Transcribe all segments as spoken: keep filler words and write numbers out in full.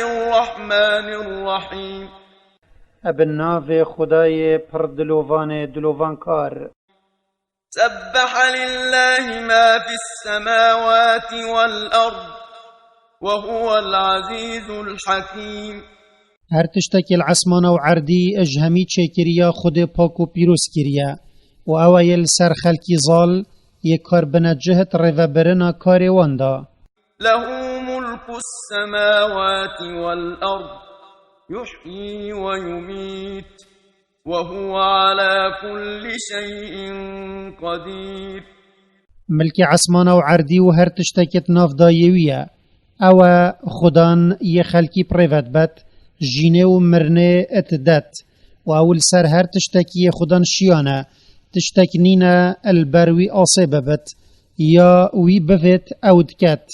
الرحمن الرحيم. Ebe navê Xwedayê pir dilovanê dilovankar. سبح لله ما في السماوات والأرض وهو العزيز الحكيم. Her tiştekî li esmana û erdî ji hemî çêkiriya Xwedê pak û pîroz kiriye û ew e yê li ser xelkî zal yê kar binecih di rêvebirina karê wan de. له ملك السماوات والأرض يحيي ويميت وهو على كل شيء قدير. Milkê esmana û erdî û her tiştekî di nav de yê wî ye. Ew e Xudan yê xelkî bi rê ve dibet, jînê û mirinê it det û ew li ser her tiştekî yê Xudan şiyan e. Tiştek nîne li ber wî asê bibit. Ya wî bivêt ew diket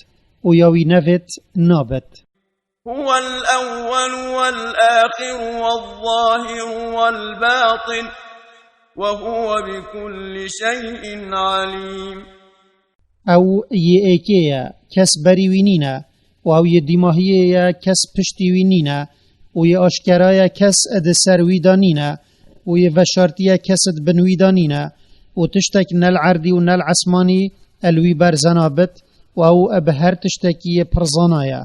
û ya wî nevêt nabit. هو الأول والآخر والظاهر والباطن وهو بكل شيء عليم. Ew yê êkê ye, kes berî wî nîne, û ew yê dîmahiyê ye, kes piştî wî nîne, û yê aşkera ye, kes di ser wî de nîne, û yê veşartî ye, kes di bin wî de nîne, û tiştek ne li erdî û ne li esmanî li wî berze nabit, û ew bi her tiştekî yê pir zana ye.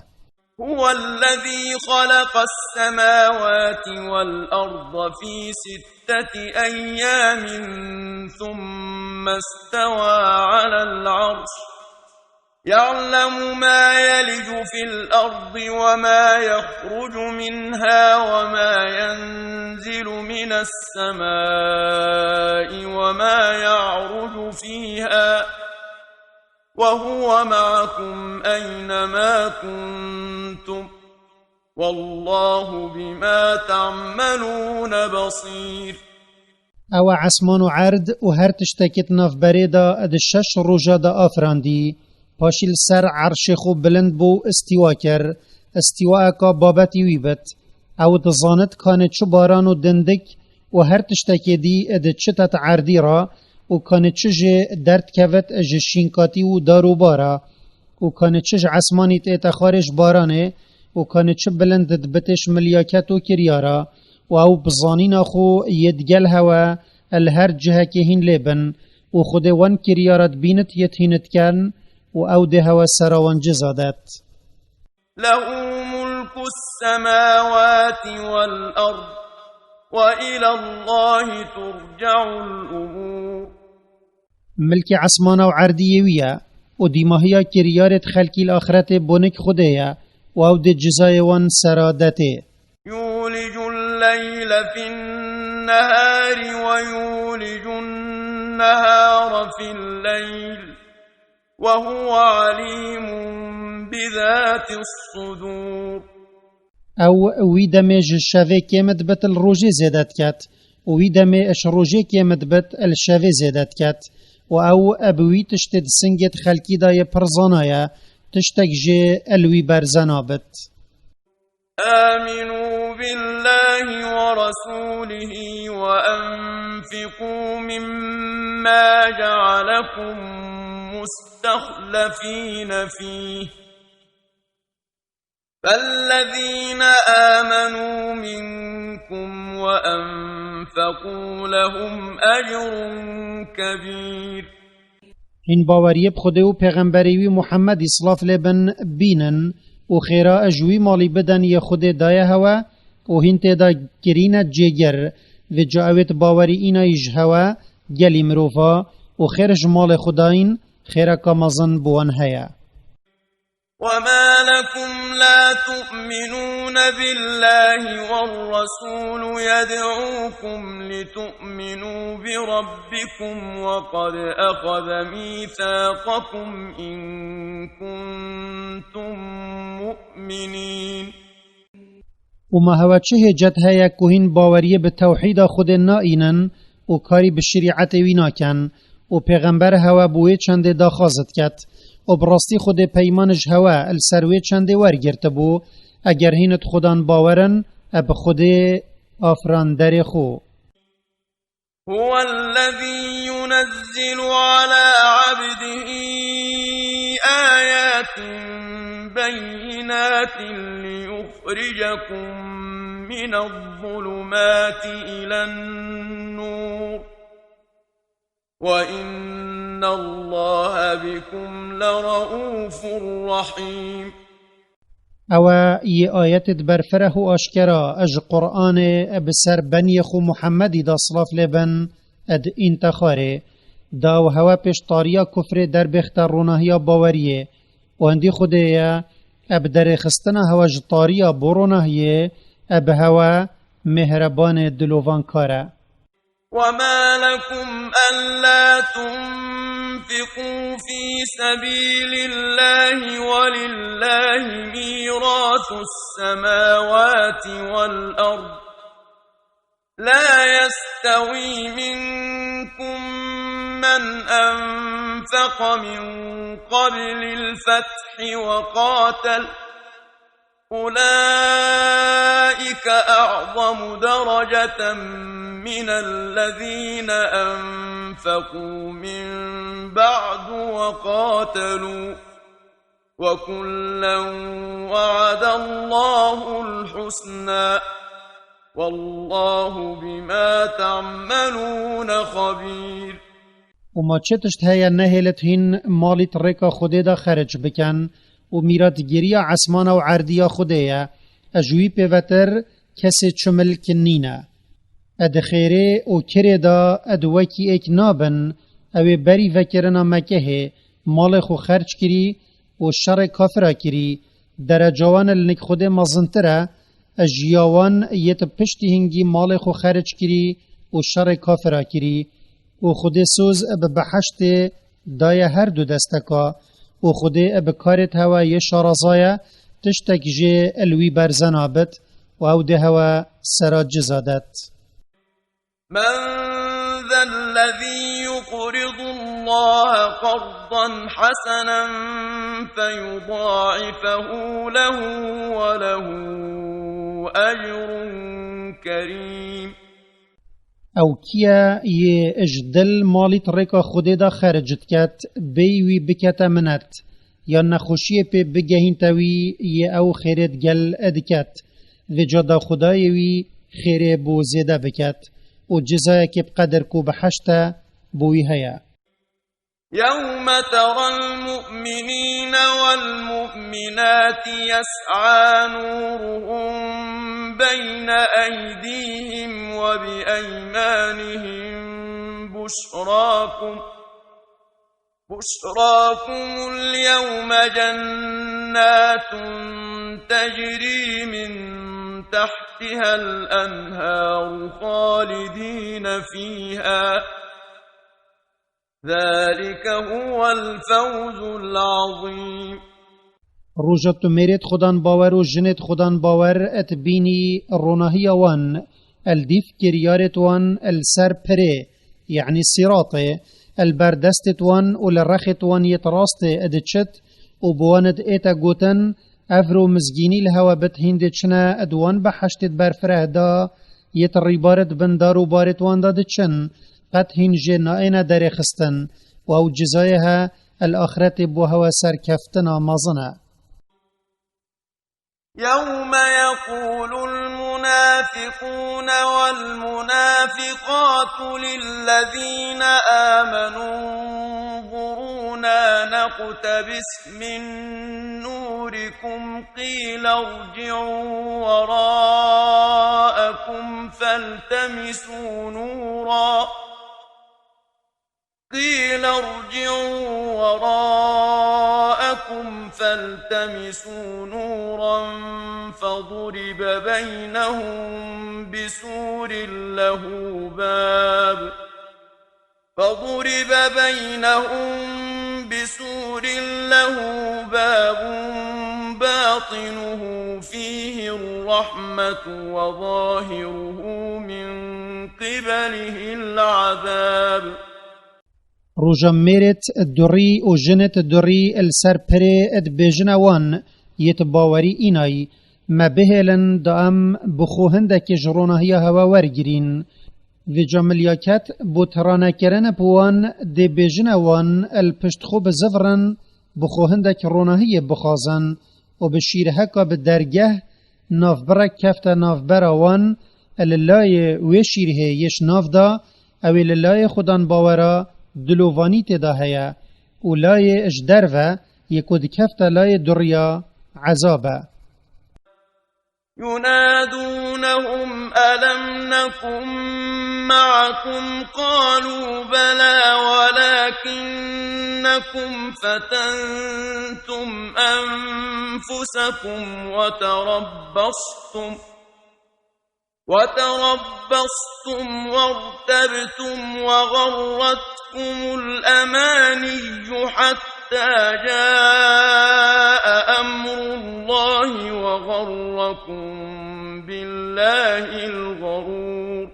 هو الذي خلق السماوات والأرض في ستة أيام ثم استوى على العرش يعلم ما يلج في الأرض وما يخرج منها وما ينزل من السماء وما يعرج فيها وهو معكم أينما كنتم والله بما تعملون بصير. Ew e esman û erd û her tiştekî di navberê de di şeş roja de afirandî. Paşî li ser erşê xwe bilind bû û îstîwa kir. Îstîwayeka babetî wî bit. Ew dizanit kanê çi baran û dindik û her tiştekê dî di çi te di erdî re û kanê çi jê derdkevit ji şînkatî û dar û bara û kanê çi ji esmanî tête xwarê ji baranê û kanê çi bilind dibitê ji milyaket û kiryara û ew bi zanîna xwe yê digel hewe li her cihekê hîn lê bin û Xwedê wan kiryara dibînit yê hînit ken û ew dê hewe sera wan ciza det. له ملك السماوات والأرض وإلى الله ترجع الأمور. Milkê esmana û erdî yê wî ye û dîmahiya kiryarê di xelkî li axretê bonik Xwedê ye û ew dê cizayê wan sera detê. يولج الليل في النهار ويولج النهار في الليل وهو عليم بذات الصدور. Ew wî demê ji şevê kêm dibit li rojê zêde diket û wî demê ji rojê kêm dibit li şevê zêde diket û ew bi wî tiştê di singê di xelkî de yê pir zana ye, tiştek jê li wî berze nabit. آمنوا بالله ورسوله وأنفقوا مما جعلكم مستخلفين فيه فالذين آمنوا منكم وأنفقوا لهم أجر كبير. Hîn baweriyê bi Xwedê û Pêxemberê wî Muhemmedî, silav lê bin, bînin û xêra ji wî malî bidin yê Xwedê daye hewe û hîn tê de kirîne cêgir. Vêca ew ê di bawerî înayî ji hewe gelî mirova û xêr ji malê xwe dayîn, xêreka mezin bi wan heye. وما لكم لا تؤمنون بالله والرسول يدعوكم لتؤمنوا بربكم وقد أخذ ميثاقكم إن كنتم مؤمنين. Û ma hewe çi hêcet heye ku hîn baweriyê bi tewhîda Xwedê naînin û karî bi şerîetê wî nakin û pêxember hewe bi wê çendê daxwaz diket û bi rastî Xwedê peyman ji hewe li ser wê çendê wergirtibû, eger hîn di Xudan bawer in, e bi Xwedê afiranderê xwe. هو الذي ينزل على عبده آيات بينات ليخرج يخرجكم من الظلمات إلى النور، وإن الله بكم لرءوف رحيم. Ew e yê ayetê di ber fireh û aşkera e ji Qur'anê e bi ser beniyê xwe Muhemmedî de silav lê bin, e di întexarê, da ew hewe pêş tariya kufrê derbêxte ronahiya baweriyê, û hindî Xwedê ye, e bi derêxistina hewe ji tariya bo ronahiyê, e bi hewe mêhrebanê dilovankar e. وما لكم ألا تنفقوا في سبيل الله ولله ميراث السماوات والأرض، لا يستوي منكم من أنفق من قبل الفتح وقاتل، أولئك أعظم درجة من الذين أنفقوا من بعد وقاتلوا، وكلا وعد الله الحسنى، والله بما تعملون خبير. û ma çi tişt heye nehêlit hîn malî di rêka Xwedê de xeric bikin û mîratgiriya esmana û erdiya Xwedê ye, e ji wî pêvetir kesê çi milk nîne. E di xêrê û kirê de e di wekî êk nabin, ew ê berî vekirina Mekehê, malê xwe xerc kirî û şerê kafira kirî, dereca wan li nik Xwedê mezintir e, e ji ya wan yê di piştî hingî malê xwe xeric kirî û şerê kafira kirî. û Xwedê soz bi beheştê daye her du desteka, û Xwedê bi karêt hewe yê şarazaye tiştek jê li wî berze nabit û ew dê hewe sera ciza det. من ذا الذي يقرض الله قرضا حسنا فيضاعفه له وله أجر كريم. Ew kî ye yê ji dil malî di rêka Xwedê de xeric diket, bêyî wî bikete minet, yan nexweşiyê pê bigehînte wî, yê ew xêrê digel diket. Vêca da Xwedayê wî xêrê bo zêde biket û cizayekê bi qedir ku bi heşt e bo wî heye. يوم ترى المؤمنين والمؤمنات يسعى نورهم بين أيديهم وبأيمانهم بشراكم، بشراكم اليوم جنات تجري من تحتها الأنهار خالدين فيها، ذلك هو الفوز العظيم. Roja tu mêrêt xudan bawer û jinêt xudan bawer et bînî ronahiya wan, el dîf kiryarêt wan el ser pirê, yanî sîratê, el ber destêt wan û li rexêt wan yêt rastê diçit û bi wan ête gotin, Evro mizgînî li hewe bit hîndê çine di wan beheştêt berfireh da, yêt rîbaret bin dar û barêt wan da diçin, qet hîn jê naêne derêxistin û ew cizayê he el axretê bo hewe serkeftina mezin e. يوم يقول المنافقون والمنافقات للذين آمنوا انظرونا نقتبس من نوركم قيل ارجعوا وراءكم فالتمسوا نورا، قيل ارجعوا وراءكم فالتمسوا نورا فضرب بينهم بسور له باب، فضرب بينهم بسور له باب باطنه فيه الرحمة وظاهره من قبله العذاب. Roja mêrêt durî û jinêt durî li ser pirê dibêjine wan yêt bawerî înayî, me bihêlin da em bi xwe hindekê ji ronahiya hewe wergirîn. Vêca milyaket bo tiranekirin bi wan dê bêjine wan el pişt xwe bizivirin, bi xwe hindek ronahiyê bixwazin û bi şîrheka bi dergeh Navbirek kefte navbera wan, e li layê wê şîrhê yê ji nav da, ew ê li layê xudan bawera dilovanî tê de heye û layê ji derve yê ku dikefte layê duriya ezab e. ينادونهم ألم نكن معكم قالوا بلى ولكنكم فتنتم أنفسكم وتربصتم وتربصتم وارتبتم وغرتكم الأماني حتى جاء أمر الله وغركم بالله الغرور.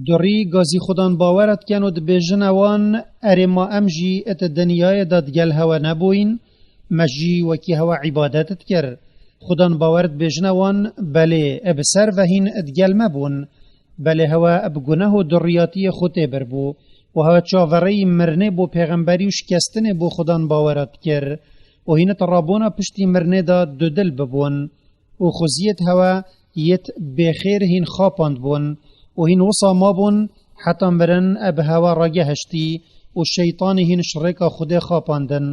Durî gazî xudan bawera dikin û dibêjine wan, erê ma em jî di dinyayê de digel hewe nebûyîn, me jî wekî hewe îbadet dikir. Xudan bawer dibêjine wan, belê, e bi ser ve hîn digel me bûn. Belê hewe bi guneh û duriyatiyê xwe tê bir bû û hewe çaverêyî mirinê bo pêxemberî û şikestinê bo xudan bawera dikir û hîn di rabûna piştî mirinê de dudil bibûn û xuziyêt hewe yêt bêxêr hîn xapand bûn û hîn wisa mabûn heta mirin e bi hewe ragehiştî û şeytanî hîn ji rêka Xwedê xapandin.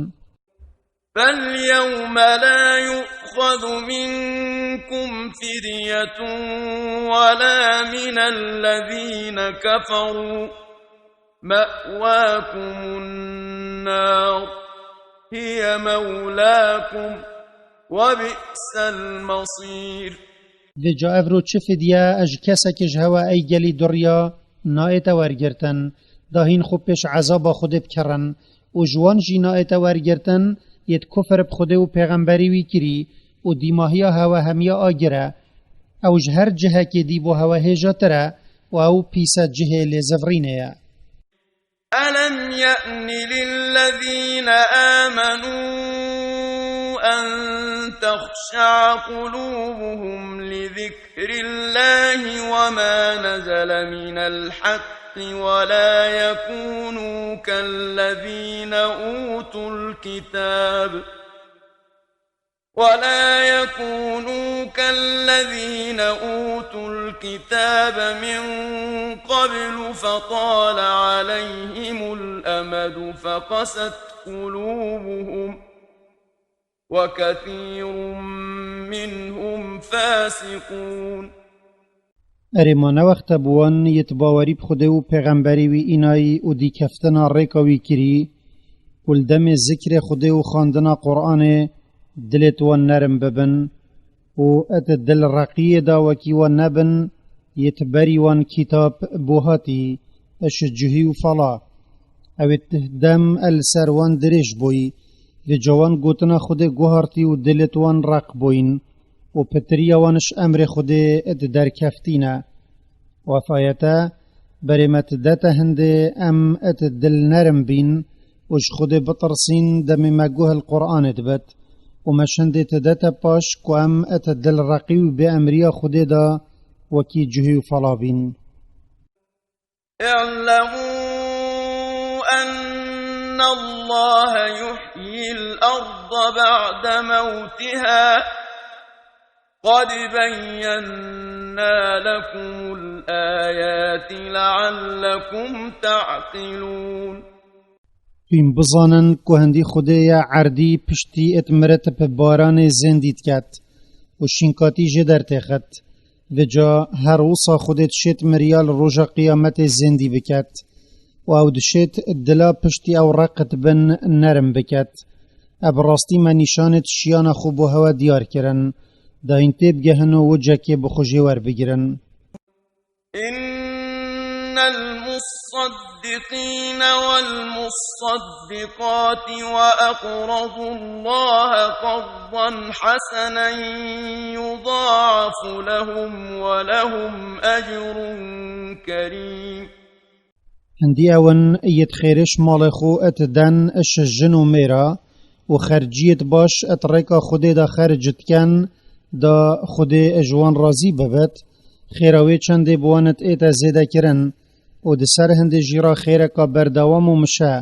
فاليوم لا يؤخذ منكم فدية ولا من الذين كفروا مأواكم النار هي مولاكم وبئس المصير. Vêca evro çi fidye ji kesekî ji hewe ey gelî duriya naête wergirtin, da hîn xwe pêş ezaba Xwedê bikerin û ji wan jî naête wergirtin yêt kufr bi Xwedê û pêxemberî wî kirî û dîmahiya hewe hemiya agir e. Ew ji her cihekê dî bo hewe hêjatir e û ew pîse cihê lêzivrînê ye. ألم يأن للذين آمنوا أن تخشع قلوبهم لذكر الله وما نزل من الحق ولا يكونوا كالذين أوتوا الكتاب ولا يكونوا كالذين أوتوا الكتاب من قبل فطال عليهم الأمد فقست قلوبهم وكثير منهم فاسقون. Erê ma ne wext e bi wan yêt bawerî bi Xwedê û pêxemberî wî înayî û dîkeftina rêka wî kirî û li demê zikrê Xwedê û xwendina Quranê dilêt wan nerm bibin û et dil reqiyê de wekî wan nebin, yêt berî wan kîtab bo hatî, iş cihî û fala. Ew êt dem el ser wan dirêj bûyî, vêca wan gotina Xwedê guhartî û dilêt wan req bûyîn û pitiriya wan ji emrê Xwedê di derkeftî ne. Û ev ayete, berê me ti dete hindê em et dil nerm bîn û ji Xwedê bitirsîn demê me guh li Qur'anê dibit û me ji hindê ti dete paş ku em et dil reqî û bê emriya Xwedê de wekî cihî û fala bîn. اعلموا أن الله يحيي الأرض بعد موتها قد بينا لكم الآيات لعلكم تعقلون. Hûn bizanin ku hindî Xwedê ye erdî piştî et miret bi baranê zêndî diket û şînkatî jê dertêxit. Vêca her wisa Xwedê dişêt miriya li roja qiyametê zêndî biket û ew dişêt dila piştî ew reqit bin nerm biket. E bi rastî me nîşanêt şiyana xwe bo hewe diyar kirin. Da hîn têbigehin û wicekê bi xwe jê werbigirin. إن المصدقين والمصدقات وأقرضوا الله قرضا حسنا يضاعف لهم ولهم أجر كريم. Hindî ew in yêt xêrê ji malê xwe et den ji jin û mêra û xerciyêt baş et rêka Xwedê de xerc diken, da Xwedê ji wan razî bibit, xêra wê çendê bi wan et ête zêde kirin û di ser hindê jî re xêreka berdewam û mişe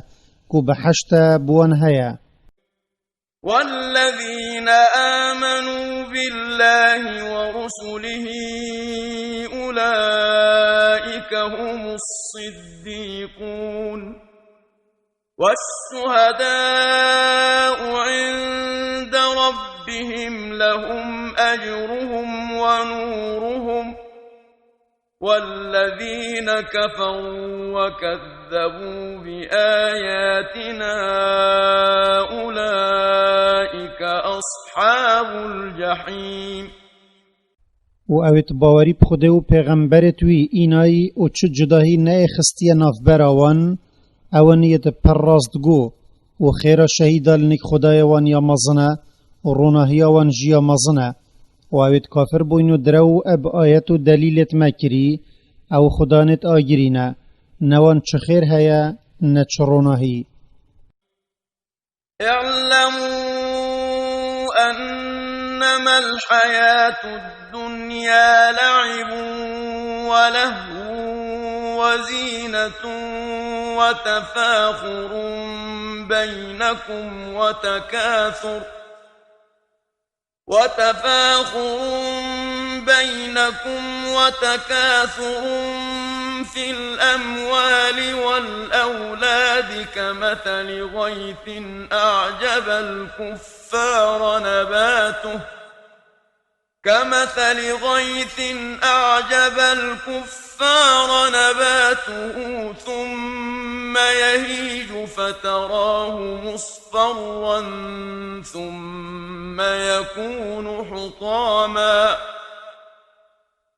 ku bi heşte bi wan heye. والذين آمنوا بالله ورسله أولئك هم الصديقون والشهداء عند ربهم لهم أجرهم ونورهم والذين كفروا وكذبوا بآياتنا أولئك أصحاب الجحيم. û ew ê tu bawerî bi Xwedê û pêxemberêt wî înayî û çi cudahî neyê xistiye navbera wan, ew in yê di per rastgo û xêra şehîda li nîk Xwedayê wan ya mezin e û ronahiya wan jî ya mezin e. Û ew ê di kafir bûyn û direw e bi ayet û delîlêt me kirî, ew xudanêt agirî ne, ne wan çi xêr heye, ne çi ronahî. اعلموا أنما الحياة الدنيا لعب ولهو وزينة وتفاخر بينكم وتكاثر وتفاخر بينكم وتكاثر في الأموال والأولاد كمثل غيث أعجب الكفار نباته كمثل غيث أعجب الكفار نباته ثم يهيج فتراه مصفرا ثم يكون حطاما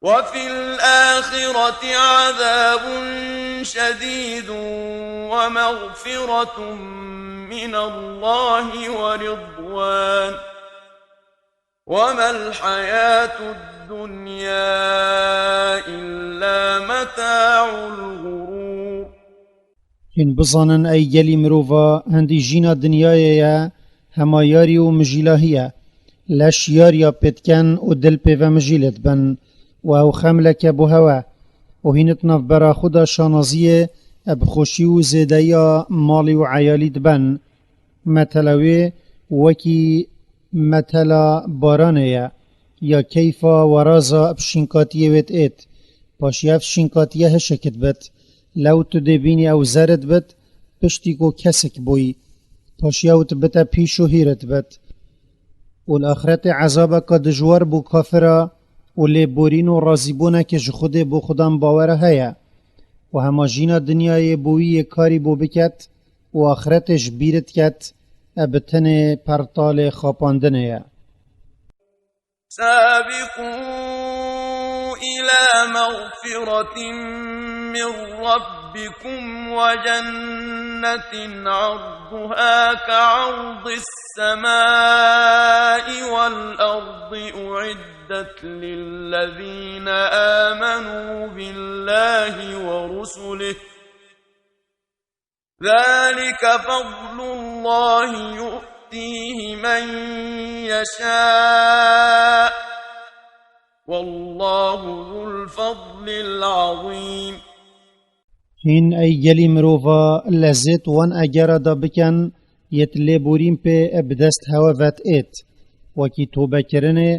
وفي الآخرة عذاب شديد ومغفرة من الله ورضوان وما الحياة الدنيا إلا متاع الغرور. Hîn bizanin ey gelî mirova, hindî jîna dinyayê ye, hema yarî û mijîlahî ye. Leş yariya pê dikin û dil pê ve mijîlê dibin. Û ew xemleke bo hewe. Û hîn di navbera xwe de şanaziyê, bi xweşî û zêdeyiya malî û eyalî dibin. Metela wê wekî metela baranê ye, ya keyfa weraza bi şînkatiyê wê diêt. Paşî ev şînkatiye hişik dibit. Lew tu dê bînî ew zer dibit, piştî ku kesik bûyî. Paşî ew dibite pîş û hîr dibit. Û li axretê ezabeke dijwar bo kafira û lêborîn û razîbûneke ji Xwedê bo xudan bawera heye. Û hema jîna dinyayê bo wî yê karî bo biket, û axretê ji bîr diket, e bi tenê pertalê xapandinê ye. سابقوا إلى مغفرة من ربكم وجنة عرضها كعرض السماء والأرض أعدت للذين آمنوا بالله ورسله ذلك فضل الله يؤتيه من يشاء والله ذو الفضل العظيم. Hîn ey gelî mirova lezêt wan egera da bikin, yêt lêborîn pê bi dest hewe vet êt, wekî tobekirinê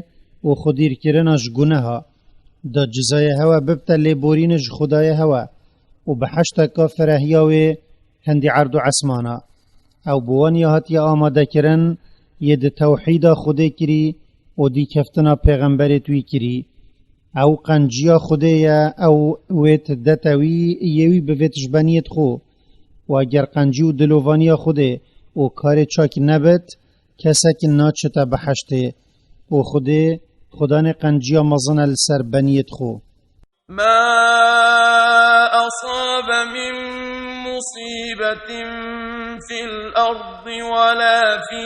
û xwedîrkirina ji guneha, da cizayê hewe bibte lêborînê ji Xwedayê hewe û bi heşteka ferehiya wê hindî erd û esmana. Ew bi wan ya hatiye amadekirin, yê di tewhîda Xwedê kirî û dîkeftina pêxemberêt wî kirî. Ew qenciya Xwedê ye, ew wêt dete wî, yê wî bivêt ji beniyêt xwe. Û eger qencî û dilovaniya Xwedê û karê çak nebit, kesek naçite biheştê. Û Xwedê, Xudanê qenciya mezin e li ser beniyêt xwe. ما أصاب من مصيبة في الأرض ولا في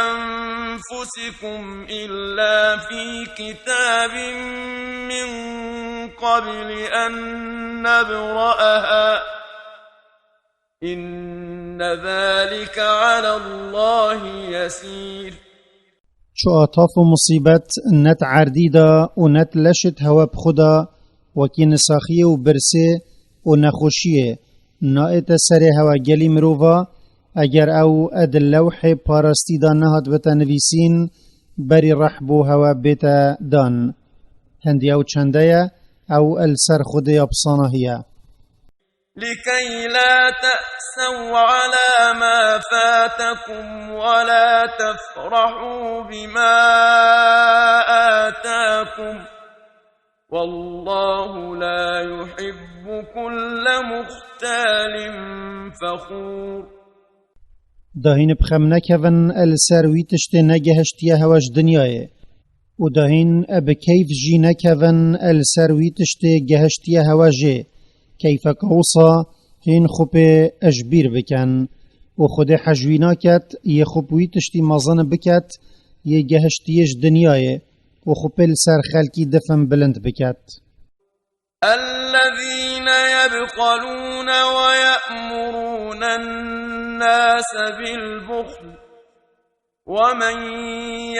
أنفسكم إلا في كتاب من قبل أن نبرأها إن ذلك على الله يسير. Çi ataf û musîbet ne di erdî de û ne di leşê di hewe bi xwe de, wekî nisaxiyê û birsê û nexweşiyê, naête serê hewe gelî mirova, Eger ew di lewhê parastî de nehat bite nivîsîn, berî reh bo hewe bête dan. Hindî ew çende ye, ew li ser Xwedê ya pisanahiye. لكي لا تأسوا على ما فاتكم ولا تفرحوا بما آتاكم، والله لا يحب كل مختال فخور. Da hîn bi xem nekevin li ser wî tiştê negehiştiye hewe ji dinyayê. Û da hîn bi keyf jî nekevin li ser wî tiştê gehiştiye hewe jê. Keyfeke wisa hîn xwe pê ji bîr bikin. Û Xwedê hej wî naket, yê xwe bi wî tiştî mezin biket, yê gehiştiyê ji dinyayê. Û xwe pê li ser xelkî difin bilind biket. الذين يبخلون ويأمرون الناس بالبخل، ومن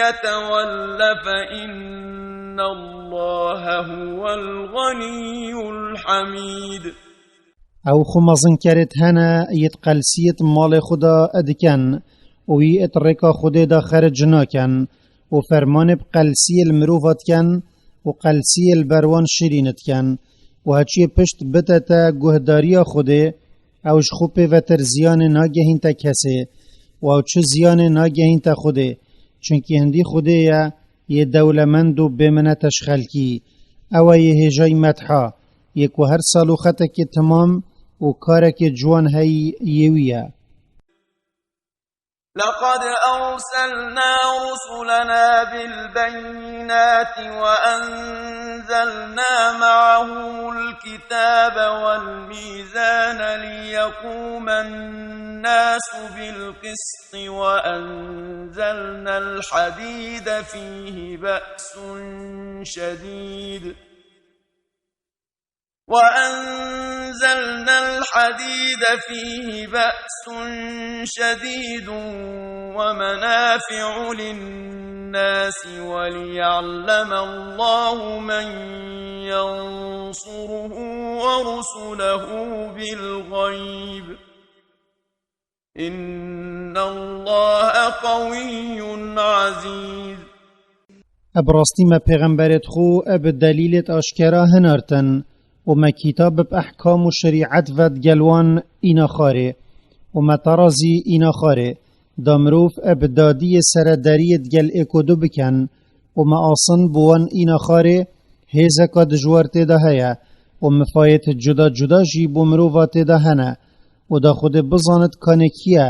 يتول فإن الله هو الغني الحميد. Ew xwe mezinkerêt hene, yêt qelsiyêt malê xwe de dikin, û yî et rêka Xwedê de xerc nakin, û fermanê bi qelsiyê li mirova dikin, û qelsiyê li ber wan şirîn dikin, û heçiyê pişt bite te guhdariya Xwedê, ew ji xwe pê vetir ziyanê nagehînte kesê, û ew çi ziyanê nagehînte Xwedê, çunkî hindî Xwedê ye, yê dewlemend û bêminete ji xelkî. Ew e yê hêjayî metha, yê ku her sal û xetekê timam û karekê ciwan heyî yê wî ye. لقد أرسلنا رسلنا بالبينات وأنزلنا معهم الكتاب والميزان ليقوم الناس بالقسط وأنزلنا الحديد فيه بأس شديد وأنزلنا الحديد فيه بأس شديد ومنافع للناس وليعلم الله من ينصره ورسله بالغيب إن الله قوي عزيز. Bi rastî me pêxemberêt xwe bi delîlêt aşkera hinartin û me kîtab bi ehkam û şerîet ve digel wan îna xarê û me terazî îna xarê da mirov bi dadiyê serederiyê digel êkodu bikin û me asin bo wan îna xarê hêzeka dijwar tê de heye û mifayêt cuda cuda jî bo mirova tê de hene û da Xwedê bizanit kanê kî ye,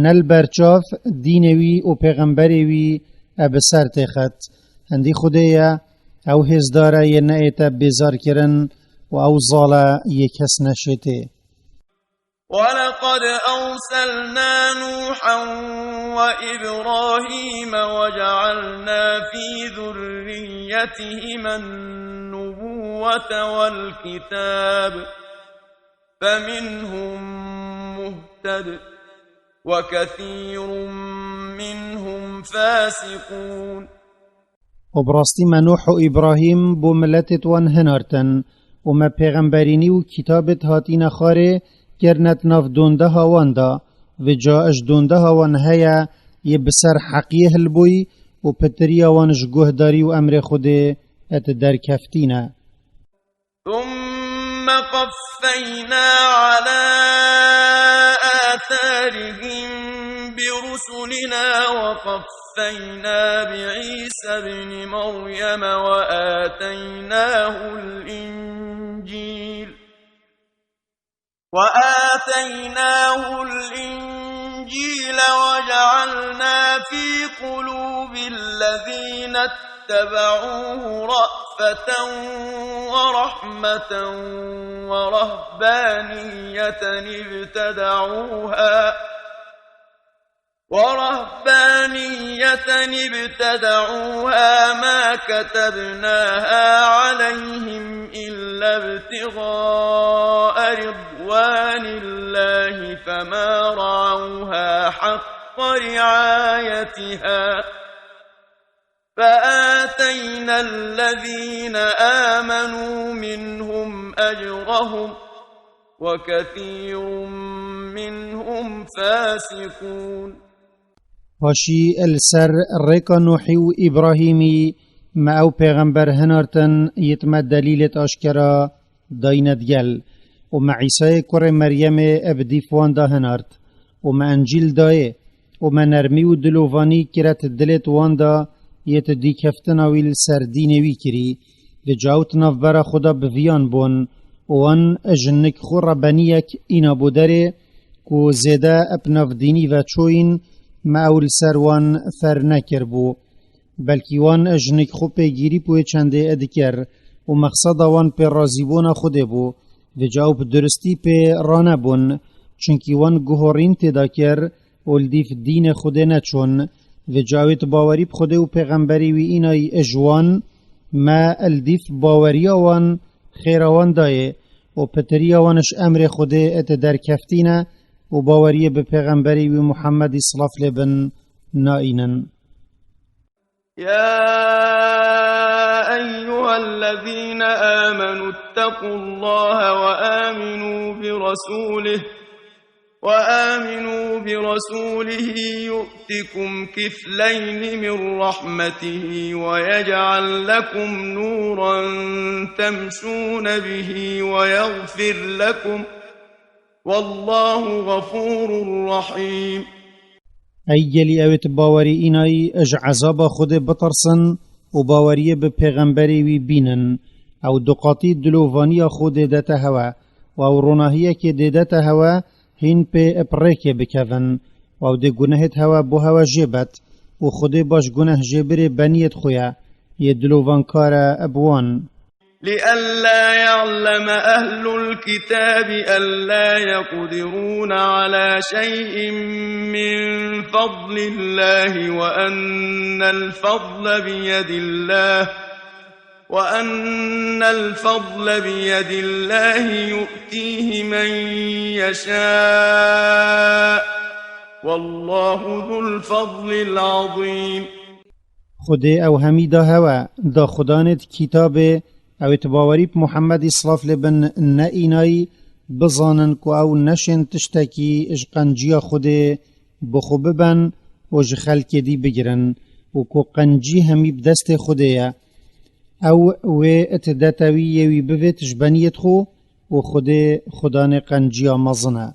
ne li ber çav dînê wî û pêxemberê wî e bi ser têxet. Hindî Xwedê ye, ew hêzdar e yê neête bêzarkirin û ew zal e yê kes neşêtê. ولقد أرسلنا نوحا وإبراهيم وجعلنا في ذريتهما النبوة والكتاب فمنهم مهتد وكثير منهم فاسقون. Û bi rastî me Nuh û Îbrahîm bo miletêt wan hinartin û me pêxemberînî û kitabêt hatîne xarê kirnet nav dondeha wan de. Vêca ji dondeha wan heye yê bi ser heqiyê hilbûyî û pitiriya wan ji guhdarî û emrê Xwedê et derkeftî ne. ثم قفينا على آثارهم برسلنا وقفينا بعيسى ابن مريم وآتيناه الإنجيل وآتيناه الإنجيل وجعلنا في قلوب الذين اتبعوه رأفة ورحمة ورهبانية ابتدعوها ورهبانية ابتدعوها ما كتبناها عليهم إلا ابتغاء رضوان الله فما رعوها حق رعايتها فآتينا الذين آمنوا منهم أجرهم وكثير منهم فاسقون. Paşî li ser rêka Nuhî û Îbrahîmî me ew pêxember hinartin, yêt me delîlêt aşkera dayîne digel. Û me Îsayê kurê Meryemê bi dîf wan da hinart. Û me Encîl dayê. Û me nermî û dilovanî kiret dilêt wan da, yêt dîkeftina wî li ser dînê wî kirî. Vêca ew di navbera xwe de bi viyan bûn. Û wan ji nik xwe re beniyek îna bû derê, ku zêde bi nav dînî ve çoyîn, me ew li ser wan fer nekiribû. Belkî wan ji nik xwe pêgîrî bi wê çendê dikir û mexseda wan pê razîbûna Xwedê bû. Vêca ew bi duristî pê ranebûn, çunkî wan guhorîn tê de kir û li dîf dînê Xwedê neçûn. Vêca wê di bawerî bi Xwedê û pêxemberî wî înayî ji wan, me li dîf baweriya wan xêra wan dayê û pitiriya wan ji emrê Xwedê di derkeftîne û baweriyê bi pêxemberî wî Muhemmedî silav lê bin naînin. يا أيها الذين آمنوا اتقوا الله وآمنوا برسوله، وآمنوا برسوله يؤتكم كفلين من رحمته ويجعل لكم نورا تمشون به ويغفر لكم، والله غفور رحيم. Ey gelî ew ê di bawerî înayî ji ezaba Xwedê bitirsin û baweriyê bi pêxemberê wî bînin. Ew duqatî dilovaniya Xwedê dete hewe û ew ronahiyekê dê dete hewe hîn pê bi rêkê bikevin. Û ew dê gunehêt hewe bo hewe jê bet û Xwedê baş guneh jêbirê beniyêt xwe ye, yê dilovankar e bi wan. لئلا يعلم أهل الكتاب ألا يقدرون على شيء من فضل الله وأن الفضل بيد الله، وأن الفضل بيد الله يؤتيه من يشاء، والله ذو الفضل العظيم. Xwedê ew hemî da hewe, da xudanêt kitabê, ew ê di bawerî bi Muhemmedî silav lê bin ne înayî, bizanin ku ew neşên tiştekî ji qenciya Xwedê bi xwe biben û ji xelkê dî bigirin û ku qencî hemî bi destê Xwedê ye. Ew wê di dete wî yê wî bivêt ji beniyêt xwe û Xwedê xudanê qenciya mezin e.